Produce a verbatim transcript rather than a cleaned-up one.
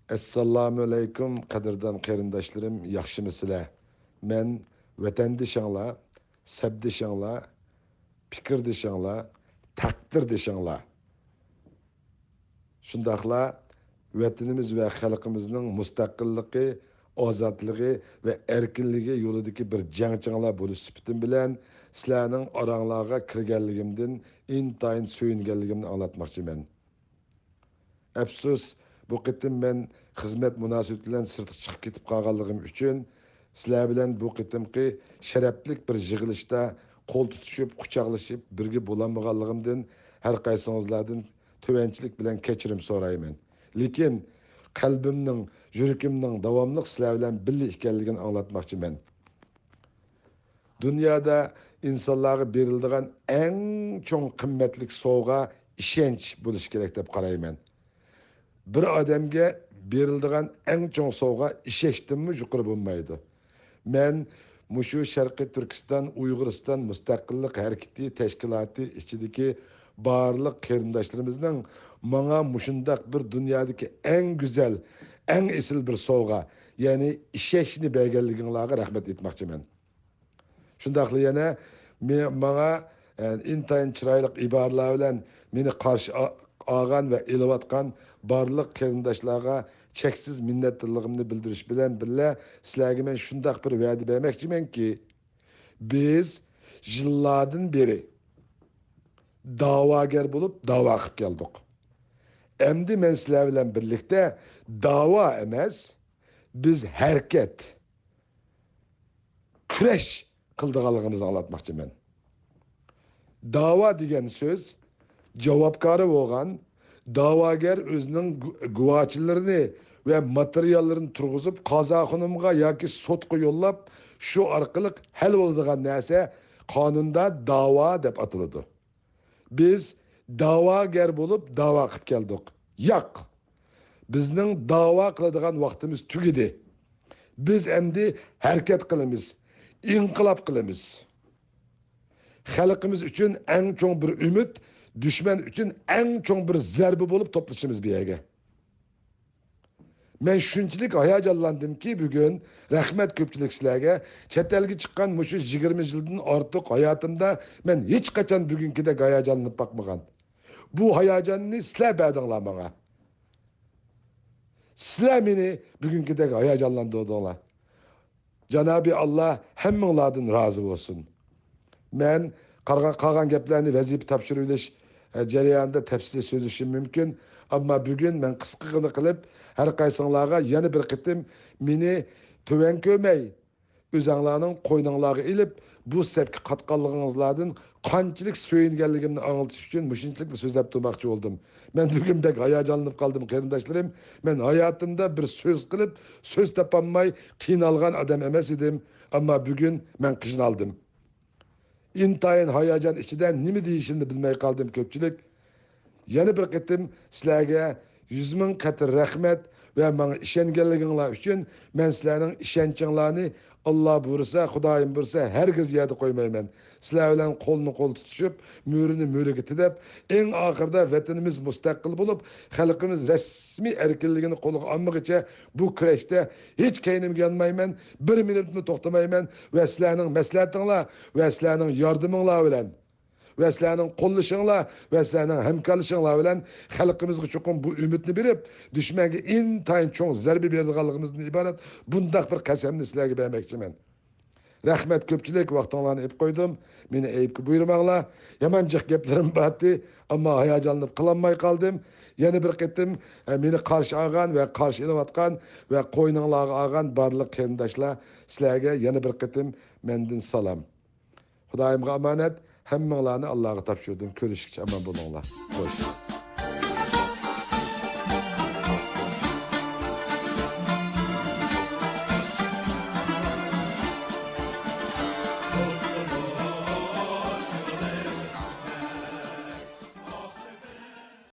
ئەسسالامۇئەلەيكۇم، قەدىردان قېرىنداشلىرىم، ياخشىمۇسىلەر؟ مەن ۋەتەندىشىڭلار، سەپدىشىڭلار، پىكىردىشىڭلار، تەقدىردىشىڭلار. شۇنداقلا ۋەتىنىمىز ۋە خەلقىمىزنىڭ مۇستەقىللىقى، ئازادلىقى ۋە ئەركىنلىكى يولىدىكى بىر جەڭچىڭلار بولۇش سۈپىتىم بىلەن سىلەرنىڭ ئاراڭلارغا كىرگەنلىكىمدىن ئىنتايىن سۆيۈنگەنلىكىمنى ئاڭلاتماقچىمەن. ئەپسۇس، بۇ قېتىم مەن خىزمەت مۇناسىۋىتى بىلەن سىرتقا چىقىپ كېتىپ قالغانلىقىم ئۈچۈن، سىلەر بىلەن بۇ قېتىمقى شەرەپلىك بىر يىغىلىشتا قول تۇتۇشۇپ، قۇچاقلىشىپ، بىرگە بولالمىغانلىقىمدىن ھەر قايسىڭىزلاردىن تۆۋەنچىلىك بىلەن كەچۈرۈم سورايمەن. لېكىن قەلبىمنىڭ، يۈرىكىمنىڭ داۋاملىق سىلەر بىلەن بىللە ئىكەنلىكىنى ئاڭلاتماقچىمەن. دۇنيادا ئىنسانلارغا بېرىلىدىغان ئەڭ چوڭ قىممەتلىك سوۋغا ئىشەنچ بولۇشى كېرەك دەپ قارايمەن. بىر ئادەمگە بېرىلىدىغان ئەڭ چوڭ سوۋغا ئىشەنچتىنمۇ يۇقىرى بولمايدۇ. مەن مۇشۇ شەرقىي تۈركىستان ئۇيغۇرىستان مۇستەقىللىق ھەرىكىتى تەشكىلاتى ئىچىدىكى بارلىق قېرىنداشلىرىمىزنىڭ ماڭا مۇشۇنداق بىر دۇنيادىكى ئەڭ گۈزەل، ئەڭ ئېسىل بىر سوۋغا، يەنى ئىشەنچنى بەرگەنلىكىڭلارغا رەھمەت ئېيتماقچىمەن. شۇنداقلا يەنە مې-، ماڭا، ئە، ئىنتايىن چىرايلىق ئىبارىلەر بىلەن مېنى قارشى ئا-، ئالغان ۋە ئېلىۋاتقان بارلىق قېرىنداشلارغا چەكسىز مىننەتدارلىقىمنى بىلدۈرۈش بىلەن بىللە، سىلەرگە مەن شۇنداق بىر ۋەدە بەرمەكچىمەنكى، بىز يىللاردىن بېرى داۋاگەر بولۇپ داۋا قىلىپ كەلدۇق. ئەمدى مەن سىلەر بىلەن بىرلىكتە داۋا ئەمەس، بىز ھەرىكەت، كۈرەش قىلىدىغانلىقىمىزنى ئاڭلاتماقچىمەن. داۋا دېگەن سۆز جاۋابكارى بولغان داۋاگەر ئۆزىنىڭ گۇ-، گۇۋاھچىلىرىنى ۋە ماتېرىياللىرىنى تۇرغۇزۇپ، قازاخۇنۇمغا ياكى سوتقا يوللاپ، شۇ ئارقىلىق ھەل بولىدىغان نەرسە قانۇندا داۋا دەپ ئاتىلىدۇ. بىز داۋاگەر بولۇپ داۋا قىلىپ كەلدۇق. ياق! بىزنىڭ داۋا قىلىدىغان ۋاقتىمىز تۈگىدى. بىز ئەمدى ھەرىكەت قىلىمىز، ئىنقىلاب قىلىمىز. خەلقىمىز ئۈچۈن ئەڭ چوڭ بىر ئۈمىد، دۈشمەن ئۈچۈن ئەڭ چوڭ بىر زەربە بولۇپ توپلىشىمىز بۇ يەرگە. مەن شۇنچىلىك ھاياجانلاندىمكى، بۈگۈن، رەھمەت كۆپچىلىك سىلەرگە، چەت ئەلگە چىققان مۇشۇ يىگىرمە يىلدىن ئارتۇق ھاياتىمدا مەن ھېچقاچان بۈگۈنكىدەك ھاياجانلىنىپ باقمىغان. بۇ ھاياجاننى سىلەر بەردىڭلار ماڭا. سىلەر مېنى بۈگۈنكىدەك ھاياجانلاندۇردۇڭلار. جانابى ئاللا ھەممىڭلاردىن رازى بولسۇن. مەن قالغان، قالغان گەپلەرنى ۋەزىپە تاپشۇرۇۋېلىش، ئە، جەريانىدا تەپسىلىي سۆزلىشىم مۇمكىن. ئەمما بۈگۈن مەن قىسقىغىنە قىلىپ، ھەر قايسىڭلارغا يەنە بىر قېتىم مېنى تۆۋەن كۆرمەي، ئۆزەڭلارنىڭ قوينۇڭلارغا ئېلىپ، بۇ سەپكە قاتقانلىقىڭىزلاردىن قانچىلىك سۆيۈنگەنلىكىمنى ئاڭلىتىش ئۈچۈن مۇشۇنچىلىكلا سۆزلەپ تۇرماقچى بولدۇم. مەن بۈگۈن بەك ھاياجانلىنىپ قالدىم، قېرىنداشلىرىم. مەن ھاياتىمدا بىر سۆز قىلىپ، سۆز تاپالماي قىينالغان ئادەم ئەمەس ئىدىم. ئەمما بۈگۈن مەن قىينالدىم. ئىنتايىن ھاياجان ئىچىدە نېمە دېيىشىمنى بىلمەي قالدىم، كۆپچىلىك. يەنە بىر قېتىم سىلەرگە يۈز مىڭ قېتىم رەھمەت ۋە ماڭا ئىشەنگەنلىكىڭلار ئۈچۈن. مەن سىلەرنىڭ ئىشەنچىڭلارنى، ئاللا بۇيرۇسا، خۇدايىم بۇيرۇسا، ھەرگىز يەردە قويمايمەن. سىلەر بىلەن قولنى قول تۇتۇشۇپ، مۈرىنى مۈرىگە تىدەپ، ئەڭ ئاخىرىدا ۋەتىنىمىز مۇستەقىل بولۇپ، خەلقىمىز رەسمىي ئەركىنلىكىنى قولغا ئالمىغىچە بۇ كۈرەشتە ھېچ كەينىمگە يانمايمەن، بىر مىنۇتمۇ توختىمايمەن ۋە سىلەرنىڭ مەسلىھەتىڭلار ۋە سىلەرنىڭ ياردىمىڭلار بىلەن ۋە سىلەرنىڭ قوللىشىڭلار ۋە سىلەرنىڭ ھەمكارلىشىڭلار بىلەن خەلقىمىزگە چوقۇم بۇ ئۈمىدنى بېرىپ، دۈشمەنگە ئىنتايىن چوڭ زەربە بېرىدىغانلىقىمىزدىن ئىبارەت بۇنداق بىر قەسەمنى سىلەرگە بەرمەكچىمەن. رەھمەت كۆپچىلىك، ۋاقتىڭلارنى ئېلىپ قويدۇم. مېنى ئەيىبكە بۇيرۇماڭلار. يامان جىق گەپلىرىم بارتى، ئەمما ھاياجانلىنىپ قىلالماي قالدىم. يەنە بىر قېتىم، ئە، مېنى قارشى ئالغان ۋە قارشى ئېلىۋاتقان ۋە قوينۇڭلارغا ئالغان بارلىق قېرىنداشلار، سىلەرگە يەنە بىر قېتىم مەندىن سالام. خۇدايىمغا ئامانەت، ھەممىڭلارنى ئاللاغا تاپشۇردۇم. كۆرۈشكىچە ئامان بولۇڭلار. خوش.